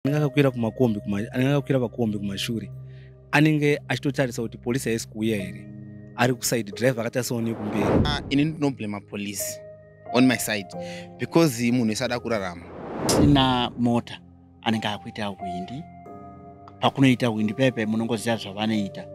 Anenge akakwira kumakombi, anenge akakwira pakombi kumashure, anenge achitotarisa kuti polisi haisi kuuya here, ari kuside, driver akatarisawo nekumberi. Ini ndinoblema police on my side because munhu wese ada kurarama. Sina mota anenge akuita hwindi, pakunoita hwindi pepe munongoziva zvavanoita.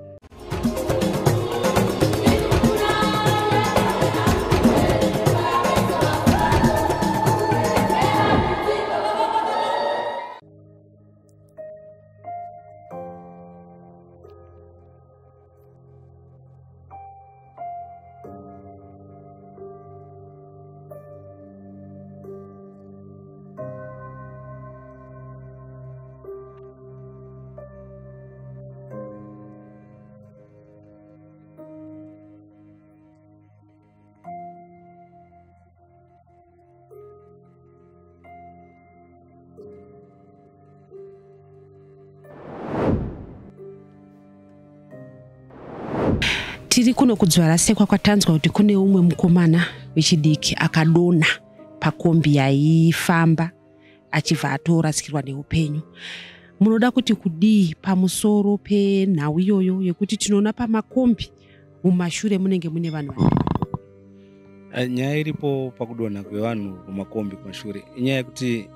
Tiri kuno kuDzivarasekwa kwatanzwa kuti kune umwe mukomana wechidiki akadonha pakombi yaifamba achibva atorasikirwa neupenyu. Munoda kuti kudii pamusoro penhau iyoyo yekuti tinoona pamakombi mumashure munenge mune vanhu? Nyaya iripo pakudonha kwevanhu mumakombi kumashure inyaya yekuti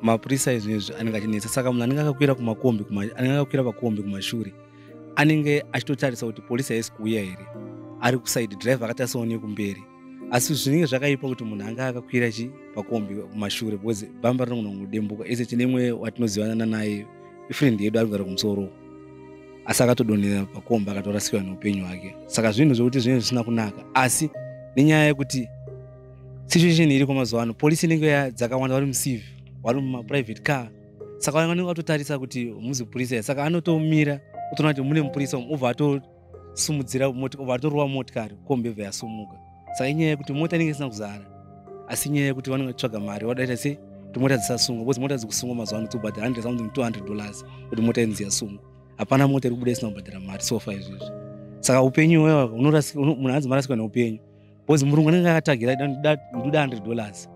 mapurisa izvezvi anenge achinetsa. Saka munhu anenge akakwira kumakombi, anenge akakwira pakombi kumashure, anenge achitotarisa kuti polisi haisi kuuya here, ari kuside, driver akatarisawo nekumberi. Asi zvinenge zvakaipa kuti munhu anga akakwira chi pakombi kumashure because bhamba rinogona kungodembuka. Ese tine imwe watinozivana naye, ifriend yedu, ari kugara kumusoro, asi akatodonhera pakombi akatorasikirwa neupenyu hwake. Saka zvinhu zvekuti zvinenge zvisina kunaka, asi nenyaya yekuti situation iriko mazuva ano, polisi inenge dzakawanda, vari mucivil, vari mumaprivate car, saka vanenge vatotarisa kuti muzi purisa. Saka anotomira otoona kuti mune mupurisa, obva atosumudzira, obva atorova motikari, kombi ibva yasumuka. Saka inyaya yekuti mota inenge isina kuzara, asi inyaya yekuti vanenge vachitsvaga mari, wadaita sei kuti mota dzisasungwa, because mota dzikusungwa mazuva ano dzobhadhara 100 something, $200 kuti mota inzi yasungwa. Hapana mota iri kubuda isina kubhadhara mari so far izvezvi. Saka upenyu wewa munhu anzi marasikwa neupenyu because murungu anenge akatagira nduda $100,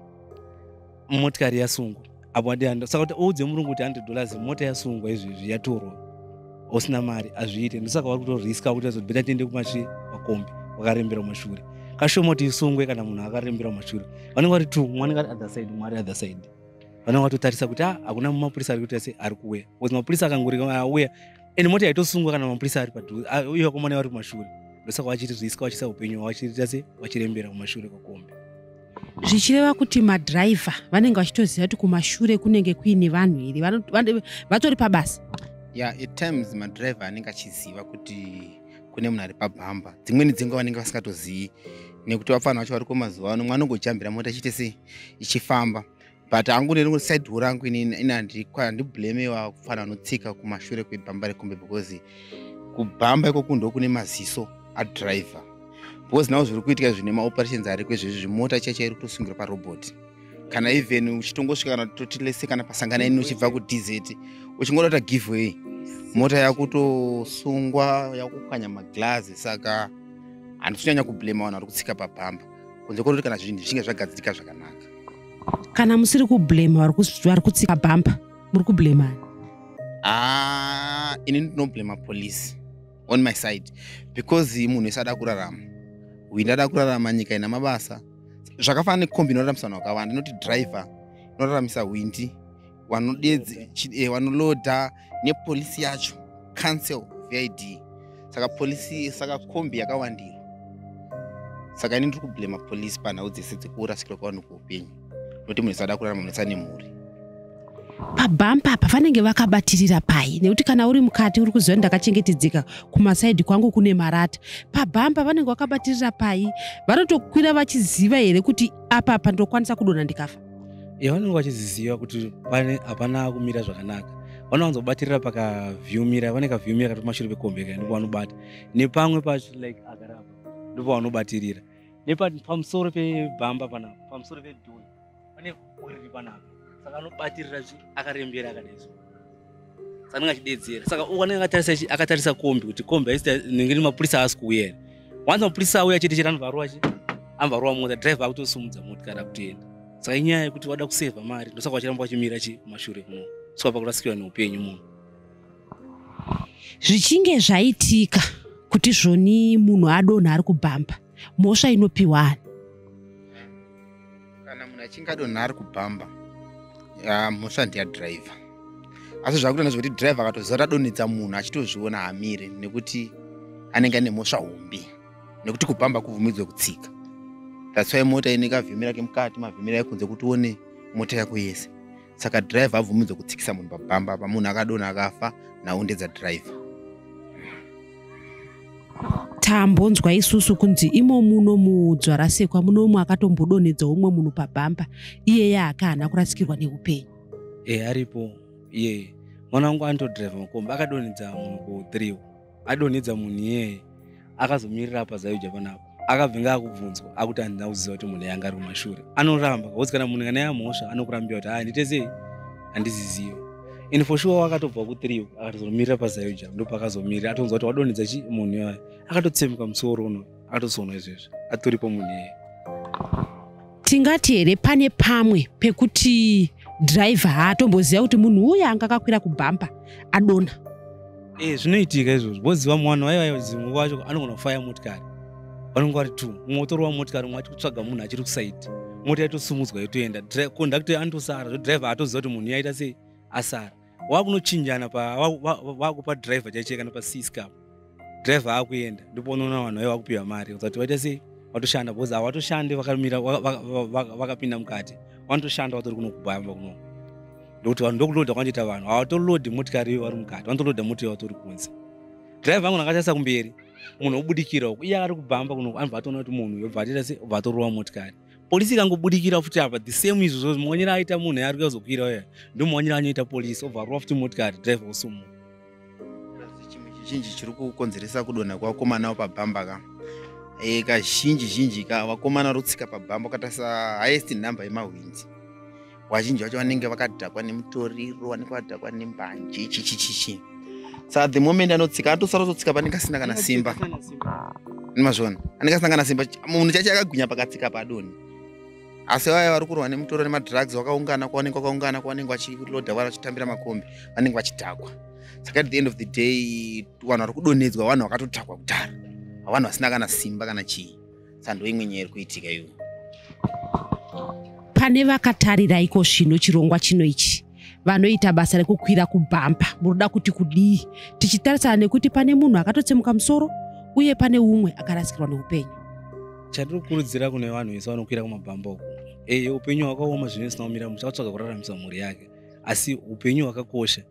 motikari yasungwa apo. Saka kuti uudze murungu kuti $100, mota yasungwa izvezvi, yatorwa, usina mari, hazviite. Ndosaka vari kutoriska kuti azobheta tiende kumachi pakombi wakarembera kumashure, kashoma kuti isungwe kana munhu akarembera kumashure. Vanenge vari two, mumwe anenge ari other side, mumwe ari other side, vanenge vatotarisa kuti ah, hakuna mapurisa ari kuita se ari kuuya, because mapurisa akangoreka auya ende mota yaitosungwa kana mapurisa ari padhuze uye vakomana vari kumashure. Ndosaka vachiti riska, vachiisa upenyu, vachiita se vachirembera kumashure kwakombi. Zvichireva kuti madhiraivha vanenge vachitoziva kuti kumashure kunenge kuine vanhu here? Vatori pabasa? Ya, at times madhiraivha anenge achiziva kuti kune munhu ari pabhamba. Dzimweni dzenguva vanenge vasingatozivi, nekuti vapfana vacho variko mazuva ano, mwana ungojambira mota ichiite sei, ichifamba. But hangu neriside rangu ini handiblame vapfana vanotsika kumashure kwebhamba rekombi, because kubhamba ikoko ndo kune maziso adhiraivha, because nawo zviri kuitika zvine maoperations ariko izvezvi, zvimota chaicha iri kutosungira parobot. Kana even uchitongosvika, kana toti lese kana pasangana ini uchibva kuDZ, uchingoda kuita give way, mota yakutosungwa, yakukanya maglazi. Saka handisi kunyanya kublema vanhu vari kutsika pabhamba, kunze kwekuti kana zvinhu zvichinge zvagadzirika zvakanaka. Kana musiri kublema vari kutsika bhamba, muri kublema ani? Ah, ini ndinoblema police on my side because munhu wese ada kurarama, hwindi ada kurarama, nyika ina mabasa. Zvakafanana nekombi inoraramisa vanhu vakawanda, inoti driver inoraramisa hwindi, vanolodha, nepolisi yacho, council, VID. Saka polisi, saka kombi yakawandira. Saka ini ndiri kublema polisi panhau dzese dzekurasikirwa kwevanhu kuupenyu, nokuti munhu wese ada kurarama, munhu wese ane mhuri. Pabhampa apa vanenge vakabatirira pai? Nekuti kana uri mukati uri kuziva ndakachengetedzeka, kumasaidhi kwangu kune marata. Pabhampa vanenge vakabatirira pai? Vanotokwira vachiziva here kuti apa apa ndokwanisa kudonha ndikafa? Ya, vanenge vachiziziva kuti pane hapana kumira zvakanaka. Vanowanzobatirira pakaview, vane kaview mirror kati kumashure pekombi ka, ndipo vanobata. Nepamwe pacho, like akarapa, ndipo vanobatirira. Nepamusoro pebhamba panapa, pamusoro pedhoni pane uriri panapa, saka anobatirira akarembera akadai so, saka anenge achidedzera. Saka uku anenge akatarisa, akatarisa kombi kuti kombi haisi, mapurisa haasi kuuya here. Wanza mapurisa auya chete chete, anobva chi anobva mota, driver akutosimudza motikari akutoenda. Saka inyaya yekuti wada kusevha mari, ndosaka vachiramba vachimira chi kumashure kuno. Kusvika pakurasikirwa neupenyu munhu. Zvichinge zvaitika kuti zvoni munhu adonha ari kubhamba, mhosva inopiwa ani? Kana munhu achinge adonha ari kubhamba, mhosva ndeyadhiraivha. Asi zvakuita ndezvekuti dhiraivha akatoziva kuti adonhedza munhu achitozviona hamire, nekuti anenge ane mhosva hombe, nekuti kubhamba kubvumidzwe kutsika. That's why mota ine kavhimira kemukati, mavhimira ekunze kuti uone mota yako yese. Saka dhiraivha abvumidzwe kutsikisa munhu pabhamba apa, munhu akadonha akafa, nhau ndedzadhiraivha. Tambonzwa isusu kunzi imo muno muDzwarasekwa muno umwe akatombodonhedza umwe munhu pabhamba, iyeye akaana kurasikirwa neupenyu. Aripo iyeye. Mwana wangu anotodhiraivha makombi, akadonhedza munhu ku3, adonhedza munhu iyeye, akazomirira paZAOGA panapa, akabva akubvunzwa akuti handina kuziva kuti munhu yanga ari kumashure. Anoramba because kana munhu kana yamhosva anokurambira kuti hai ndite sei, handiziziva. And for sure wakatobva ku3 akatozomirira paZAOGA, ndopakazomirira atonzwa kuti wadonhedza chi munhu iwayo, akatotsemuka musoro uno, akatosonwa izvezvi atoripo munhu iyeye. Tingati here pane pamwe pekuti dhiraivha haatomboziva kuti munhu uyu anga akakwira kubhamba adonha? Zvinoitika izvozvo, because vamwe vanhu vaiva zimwe vacho anogona kufaya motikari, vanonge vari two, mumwe otorova motikari, mumwe achikutsvaga munhu achiri kusaidi, mota yatosumudzwa yotoenda, kondakta anotosara, zvodhiraivha atoziva kuti munhu yaita sei asara. Wakunochinjana wakupa dhiraivha chaichai kana paCscap, dhiraivha akuenda, ndipo unoona vanhu vaiva vakupiwa mari kuti vaita sei, vatoshanda, because havatoshandi vakamira vakapinda mukati, vanotoshanda vatori kuno kubhamba kuno, ndokuti vanhu ndokulodha kwanoita vanhu, havatolodhi motikari iyo vari mukati, vanotolodha mota iyo vatori kunze. Dhiraivha angona akatarisa kumberi, munhu obudikira uku, iye ari kubhamba kuno, anobva atoona kuti munhu uyu obva atoita sei, obva atorova motikari. Polisi ikangobudikira futi apa, the same izvozvo, maonyero aita munhu ari kuzokwira uya ndo maonyero anoita polisi, obva arova futi motikari, dhiraivha osumuka. Chimwe chizhinji chiri kukonzeresa kudonha kwevakomana pabhamba ka, kazhinji zhinji ka vakomana vari kutsika pabhamba, ukatarisa highest number yemahwindi, vazhinji vacho vanenge vakadhakwa nemutoriro, vanenge vadhakwa nembanje, chichichichi. Saka the moment anotsika, anotosara kutotsika panenge asina kana simba, nemazvona anenge asina kana simba, munhu chacho akagwinya pakatsika padoni. Asi vaya vari kurwa nemutoro nemadrugs vakaungana kwavanenge vakaungana, kwavanenge vachilodha, vari vachitambira makombi, vanenge vachidhakwa. Saka at the end of the day vanhu vari kudonhedzwa vanhu vakatodhakwa kudhara, vanhu vasina kana simba kana chii. Saka ndo imwe nyaya iri kuitika iyoyo. Pane vakatarira iko zvino chirongwa chino ichi, vanoita basa rekukwira kubhamba, munoda kuti kudii, tichitarisana nekuti pane munhu akatotsemuka musoro uye pane umwe akarasikirwa neupenyu? Chandiri kukurudzira kune vanhu vese vanokwira kumabhamba uku, eye upenyu hwakaoma, zvinhu zvisina kumira mushe, akutsvaga kuraramisa mhuri yake, asi upenyu hwakakosha.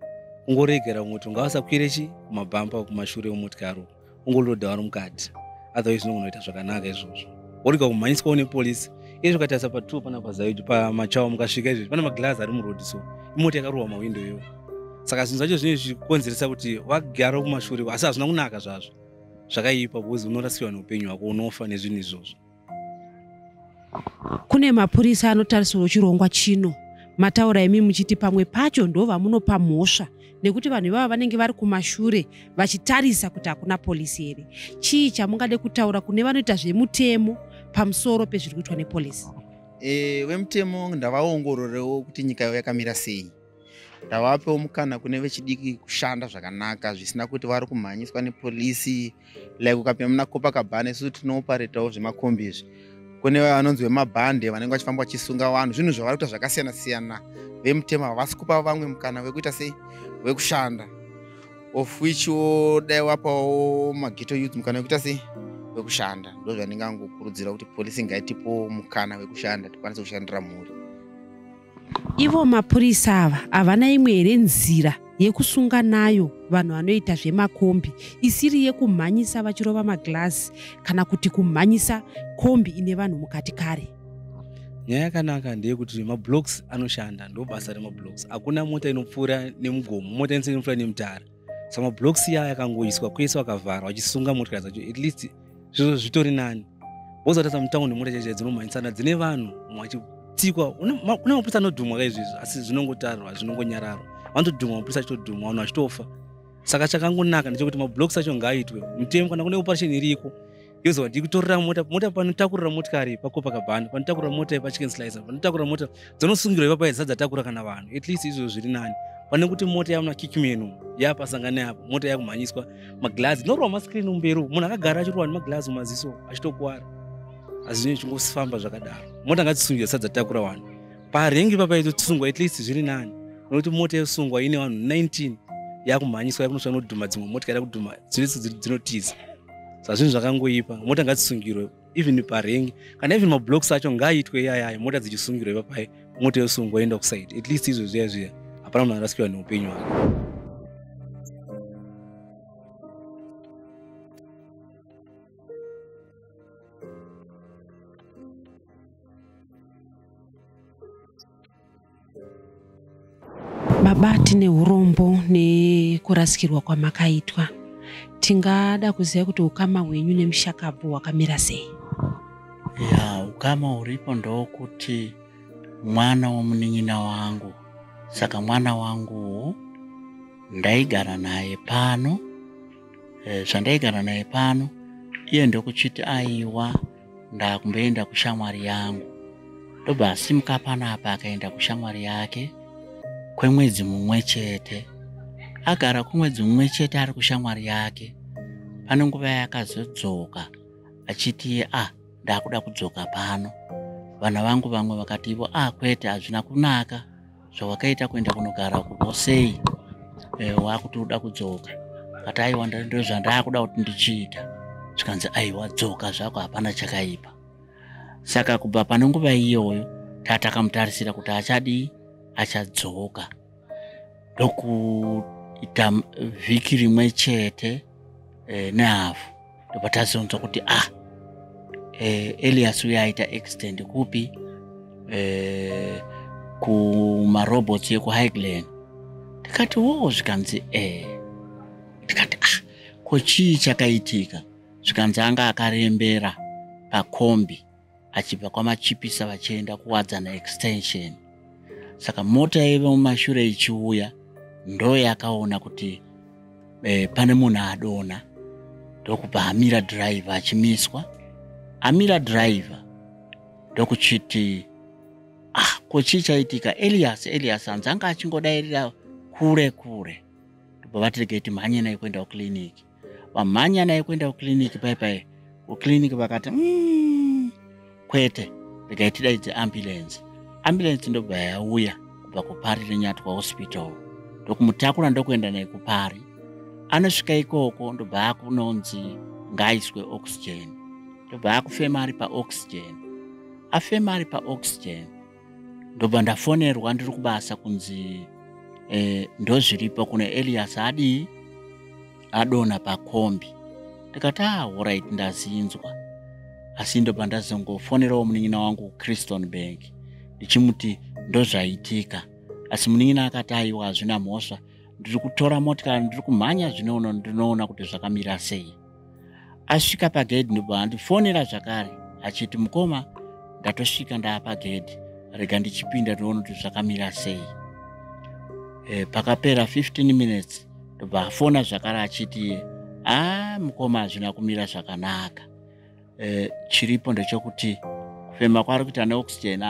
Kungoregera kuti ungavasakwire chi kumabhamba kumashure emotikari uku, ungolodha vari mukati, otherwise unogona kuita zvakanaka izvozvo, worega kumhanyiswawo nepolisi. Izvo ukatarisa pa2 pana paZAOGA pamachawa, mukasvika izvezvi pane magirazi ari murodhi, so imota yakarohwa mawindo iyoyo. Saka zvinhu zvacho zvinenge zvichikonzeresa kuti vagara kumashure, asi hazvina kunaka zvazvo, zvakaipa, because unorasikirwa neupenyu hwako, unofa nezvinhu izvozvo. Kune mapurisa anotarisirwa chirongwa chino, mataura imi muchiti pamwe pacho ndo vamunopa mhosva nekuti vanhu ivava vanenge vari kumashure vachitarisa kuti hakuna polisi here. Chii chamungade kutaura kune vanoita zvemutemo pamusoro pezviri kuitwa nepolisi? Vemutemo ndavaongororewo kuti nyika yavo yakamira sei, ndavapewo mukana kune vechidiki kushanda zvakanaka, zvisina kuti vari kumhanyiswa nepolisi. Like ukapinda muna Copacabana, isusu tinooparetawo zvemakombi izvi, kune vanonzi vemabhande vanenge vachifamba vachisunga vanhu, zvinhu zvavari kuita zvakasiyana siyana. Vemutemo havasi kupa vamwe mukana wekuita sei, wekushanda, of which dai wapawo maghetto youth mukana wekuita sei, wekushanda. Ndo zvandingangokurudzira kuti polisi ngaitipowo mukana wekushanda, tikwanise kushandira mhuri. Ivo mapurisa ava havana imwe here nzira yekusunga nayo vanhu vanoita zvemakombi isiri yekumhanyisa vachirova magirazi kana kuti kumhanyisa kombi ine vanhu mukati kare? Nyaya yakanaka ndeyekuti mablocks anoshanda, ndo basa remablocks. Hakuna mota inopfuura nemugomo, mota inopfuura nemutara. Saka mablocks iya yakangoiswa kwese, vakavhara vachisunga motikari dzacho, at least zviro zvitori nani. Wozotarisa mutaundi, mota chaidzo dzinomhanyisana dzine vanhu vachitsikwa. Kune mapurisa anodhumwa kaizvizvi, asi zvinongotarwa, zvinongonyararwa, vanotodhumwa, mapurisa achitodhumwa, vanhu vachitofa. Saka chakangonaka ndechekuti mablocks acho ngaaitwe mutemo. Kana kune operation iriko yozova ndikutorera mota, mota panotakurira motikari paCopacabana, panotakurira mota yepaChicken Slicer, panotakurira mota dzinosungirwa ipapo, dzisati dzatakura kana vanhu. At least izvozvo zviri nani. Pane kuti mota yamuna kikimenu yapasangana apo, mota yakumhanyiswa, maglazi inorwa maskrini mumberi, munhu akagara achirwa nemaglazi mumaziso achitokuwara. Asi zvinhu chingofamba zvakadaro. Mota ngadzisungwe dzisati dzatakura vanhu. Parengi papa itotsungwa at least zviri nani, nokuti mota yosungwa ine vanhu 19 yakumhanyiswa yakunosvika nodhuma dzimwe motikari yakudhuma dzese dzinotiza. Saka zvinhu zvakangoipa. Mota ngadzisungirwe even parengi, kana even mablocks acho ngaaitwe iyayayo, mota dzichisungirwa ipapai, mota yosungwa yoenda kusaidi. At least izvo zviya zviya hapana munhu arasikirwa neupenyu hwake. Baba, tine urombo nekurasikirwa kwamakaitwa. Tingada kuziva kuti ukama hwenyu nemushakabvu hwakamira sei? Ya, ukama huripo ndokuti mwana womunin'ina wangu. Saka mwana wangu ndaigara naye pano. Zvandaigara naye pano, iye ndokuchiti aiwa, ndakumboenda kushamwari yangu. Ndobva asimuka panapa akaenda kushamwari yake kwemwedzi mumwe chete. Agara kwemwedzi mumwe chete ari kushamwari yake. Pane nguva yakazodzoka achiti ndakuda kudzoka pano. Vana vangu vamwe vakati ivo, kwete, hazvina kunaka zvawakaita kuenda kunogara kuposei, wakuti uda kudzoka. Kati aiwa, ndozvandakuda kuti ndichiita. Zvikanzi aiwa, dzoka zvako, hapana chakaipa. Saka kubva pane nguva iyoyo tatakamutarisira kuti achadii, achadzoka. Ndokuita vhiki rimwe chete nehafu, ndobva tazonzwa kuti Elias uyo aita accident kupi, kumarobots ekuHighland. Tikati wo, zvikanzi tikati ko chii chakaitika? Zvikanzi anga akarembera pakombi achibva kwaMachipisa vachienda kuWadzana Extension. Saka mota yaiva mumashure ichiuya ndo yakaona kuti pane munhu adonha, ndokubva amira dhiraivha achimiswa. Amira dhiraivha ndokuchiti ko chii chaitika? Elias hanzi anga achingodairira kure kure. Ndobva vati regai timhanye naye kuenda kukiriniki. Vamhanya naye kuenda kukiriniki pai kukiriniki vakati kwete, regai tidaidze ambulance. Ambulance ndobva yauya kubva kuPari reNyatwa Hospital, ndokumutakura ndokuenda naye kuPari. Anosvika ikoko ndobva akunonzi ngaaiswe oxygen, ndobva akufema ari paoxygen. Afema ari paoxygen, ndobva ndafonerwa ndiri kubasa kunzi ndozviripo kune Elias adii, adonha pakombi. Ndikati alright, ndazinzwa. Asi ndobva ndazongofonerawo munin'ina wangu kuChriston Bank ndichimuti ndozvaitika. Asi munin'ina akati aiwa, hazvina mhosva, ndiri kutora motikari, ndiri kumhanya zvino, ndinoona kuti zvakamira sei. Asvika pagedhi ndobva andifonera zvakare achiti mukoma, ndatosvika ndaapagedhi, rega ndichipinda ndinoona kuti zvakamira sei. Pakapera 15 minutes ndobva afona zvakare achiti mukoma, hazvina kumira zvakanaka. Chiripo ndechekuti kufema kwaari kuita neoxygen,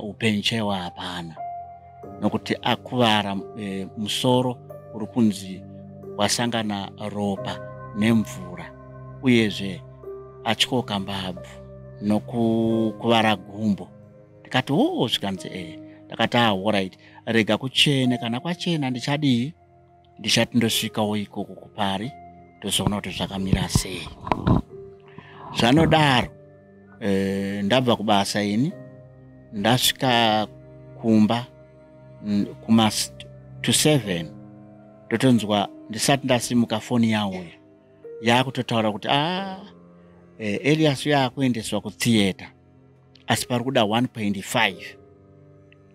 upenyu chaiwo hapana, nokuti akuvara musoro uri kunzi wasangana ropa nemvura, uyezve atyoka mbabvu nokukuvara gumbo. Ndikati oo, zvikanzi ndakati alright, rega kuchene, kana kwachena ndichadii, ndichati ndosvikawo ikoko kuPari ndozoona kuti zvakamira sei. Zvanodaro ndabva kubasa ini, ndasvika kumba kuma to 7, ndotonzwa ndisati ndasimuka foni yauya yakutotaura kuti Elias uyo akuendeswa kutheatre, asi pari kuda 1.5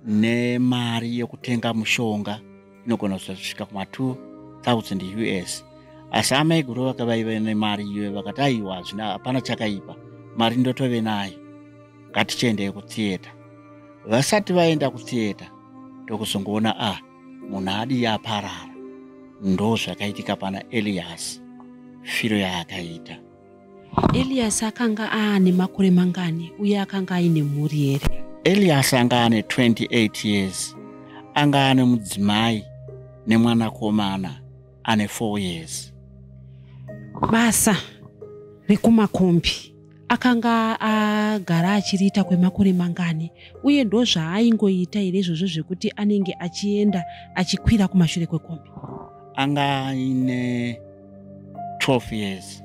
nemari yekutenga mushonga inogona kuzosvika kuma 2000 US. Asi amaiguru vakavaiva nemari iyoyo vakati aiwa, hazvina, hapana chakaipa, mari ndotove nayo, ngatichiendei kutheatre. Vasati vaenda kutheatre ndokuzongoona munhu adii, aparara. Ndo zvakaitika pana Elias, firo yaakaita. Elias akanga aane makore mangani, uye akanga aine mhuri here? Elias anga ane 28 years. Anga ane mudzimai nemwanakomana ane 4 years. Basa rekumakombi akanga agara achiriita kwemakore mangani, uye ndo zvaaingoita here izvozvo zvekuti anenge achienda achikwira kumashure kwekombi? Anga aine 12 years,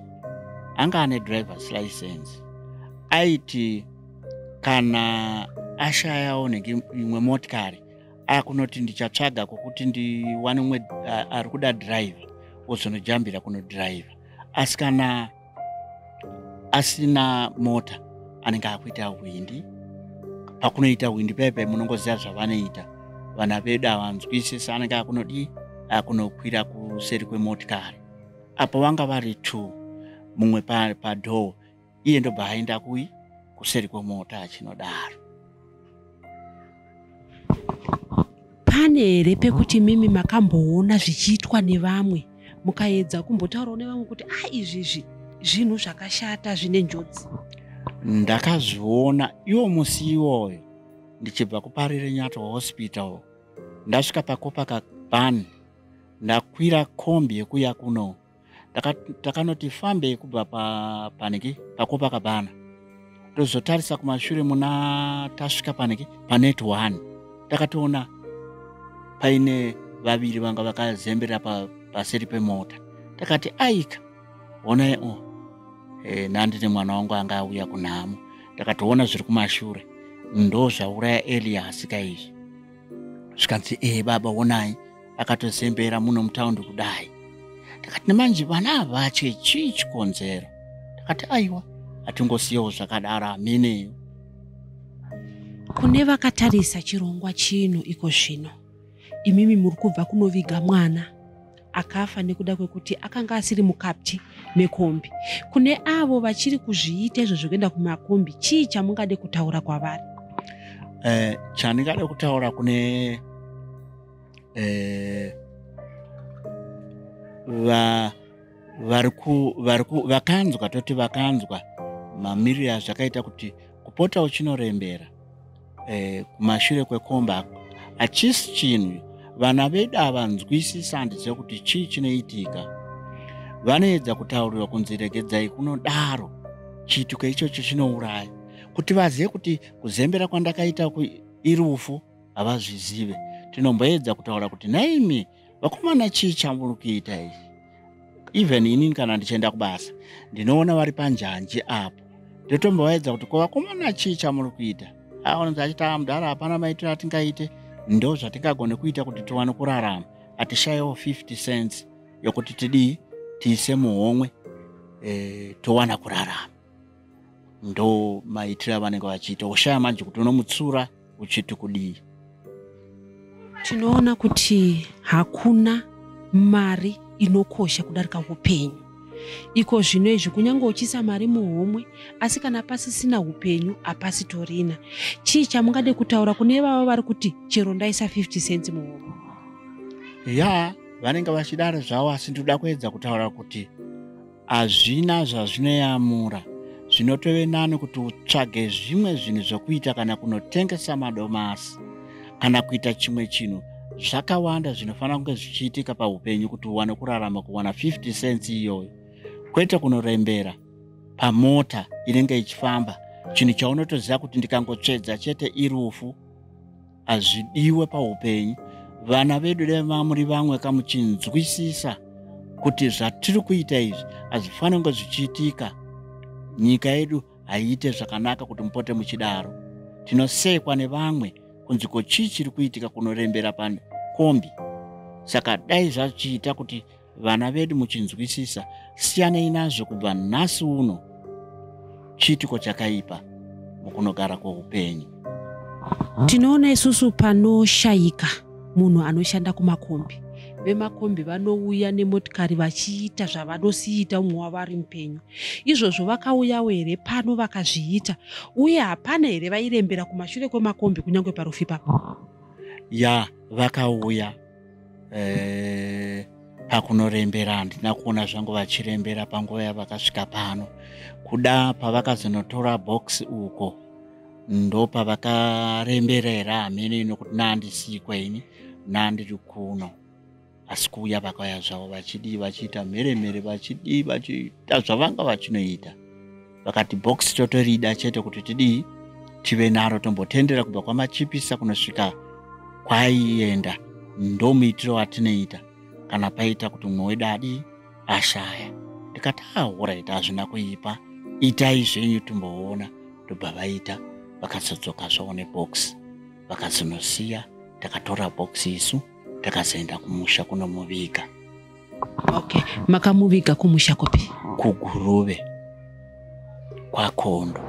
anga ane driver's license. Aiti kana ashayawo nenge imwe motikari, akunoti ndichatsvaga kwokuti ndiwane umwe ari kuda driver, ozonojambira kunodhiraivha. Asi kana asina mota, anenge akuita hwindi. Pakunoita hwindi paipai, munongoziva zvavanoita vana vedu, havanzwisisi. Anenge akunodii? Akunokwira kuseri kwemotikari. Apo vanga vari two, mumwe padoor, iye ndobva aenda kui kuseri kwemota achinodaro. Pane here pekuti mimi makamboona zvichiitwa nevamwe, mukaedza kumbotaurawo nevamwe kuti a izvizvi zvinhu zvakashata, zvine njodzi? Ndakazviona iwo musi iwoyo ndichibva kuParirenyatwa Hospital. Ndasvika paCopacabana, ndakwira kombi yekuya kuno. Takanoti fambei kubva paniki paCopacabana, tozotarisa kumashure muna tasvika paniki panet 1, takatoona paine vaviri vanga vakazembera paseri pemota. Takati, "Aika, honai o." Nandine mwana wangu anga auya kunhamo. Takatoona zviri kumashure, ndo zvauraya Elias kaizvi. Zvikanzi, "E baba, honai, akatozembera muno mutaundi kudai." Takati, "Nemanje vana havatye, chii chikonzero?" Takati, "Aiwa, hatingosiyawo zvakadaro, hameneyo." Kune vakatarisa chirongwa chino iko zvino, imimi muri kubva kunoviga mwana akafa nekuda kwekuti akanga asiri mukati mekombi. Kune avo vachiri kuzviita izvo zvekuenda kumakombi, chii chamungade kutaura kwavari? Chandingade kutaura kune vakanzwa, toti vakanzwa mamiriro azvakaita kuti kupota uchinorembera kumashure kwekomba hachisi chinhu. Vana vedu havanzwisisa, handiziva kuti chii chinoitika. Vanoedza kutaurirwa kunzi regedzai kunodaro, chiitiko ichocho chinouraya. Kuti vazive kuti kuzembera kwandakaita irufu, havazvizive. Tinomboedza kutaura kuti, "Naimi vakomana, chii chamuri kuita ichi?" Even inini kana ndichienda kubasa, ndinoona vari panjanji apo, ndotombovaedza kuti, "Ko vakomana, chii chamuri kuita?" Aonzi achiti, "Ah, mudhara, hapana maitiro atingaite, ndo zvatingagone kuita kuti tiwane kurarama. Hatishayiwo 50 cents yokuti tidii, tiise muhomwe, towana kurarama." Ndo maitiro avanenge vachiita. Ushaya manje kuti unomutsura uchiti kudii. Tinoona kuti hakuna mari inokosha kudarika upenyu iko zvino izvi. Kunyange uchiisa mari muhomwe, asi kana pasisina upenyu, hapasitorina. Chii chamungade kutaura kune vava vari kuti chero ndaisa 50 cents muhomwe? Ya, vanenge vachidaro zvavo, asi ndinoda kuedza kutaura kuti hazvina zvazvinoyamura. Zvinotove nani kuti utsvage zvimwe zvinhu zvokuita, kana kunotengesa madomasi, kana kuita chimwe chinhu. Zvakawanda zvinofanira kunge zvichiitika paupenyu kuti uwane kurarama, kuwana 50 cents iyoyo, kwete kunorembera pamota inenge ichifamba, chinhu chaunotoziva kuti ndikangotsvedza chete irufu. Hazvidiwe paupenyu. Vana vedu, dai muri vamwe kamuchinzwisisa kuti zvatiri kuita izvi hazvifaniri kunge zvichiitika. Nyika yedu haiite zvakanaka kuti mupote muchidaro. Tinosekwa nevamwe kunzi, "Ko chii chiri kuitika kunorembera pakombi?" Saka dai zvachiita kuti vana vedu muchinzwisisa, siyanei nazvo kubva nhasi uno. Chiitiko chakaipa mukunogara kweupenyu. Tinoona isusu panoshayika munhu anoshanda kumakombi, vemakombi vanouya nemotikari vachiita zvavanosiita umwe wavo ari mupenyu. Izvozvo vakauyawo here pano vakazviita? Uye hapana here vairembera kumashure kwemakombi kunyange parufu ipapo? Ya, vakauya. Pakunorembera handina kuona zvangu vachirembera panguva yavakasvika pano. Kuda pavakazonotora box uko. Ndopavakaremberera hamene nokuti nandisikwa ini nandiri kuno, asi kuuya vakauya zvavo vachidii, vachiita mheremhere, vachidii, vachiita zvavanga vachinoita. Vakati bhokisi totorida chete kuti tidii, tive naro, tombotendera kubva kwaMachipisa kunosvika kwaienda. Ndomuitiro watinoita kana paita kuti mumwe wedu adii, ashaya. Ndikati alright, hazvina kuipa, itai zvenyu timboona. Ndobva vaita, vakazodzoka zvavo nebhokisi, vakazonosiya. Takatora bhokisi isu, takazoenda kumusha kunomuviga. Okay, makamuviga kumusha kupi? KuGuruve, kwaKondo.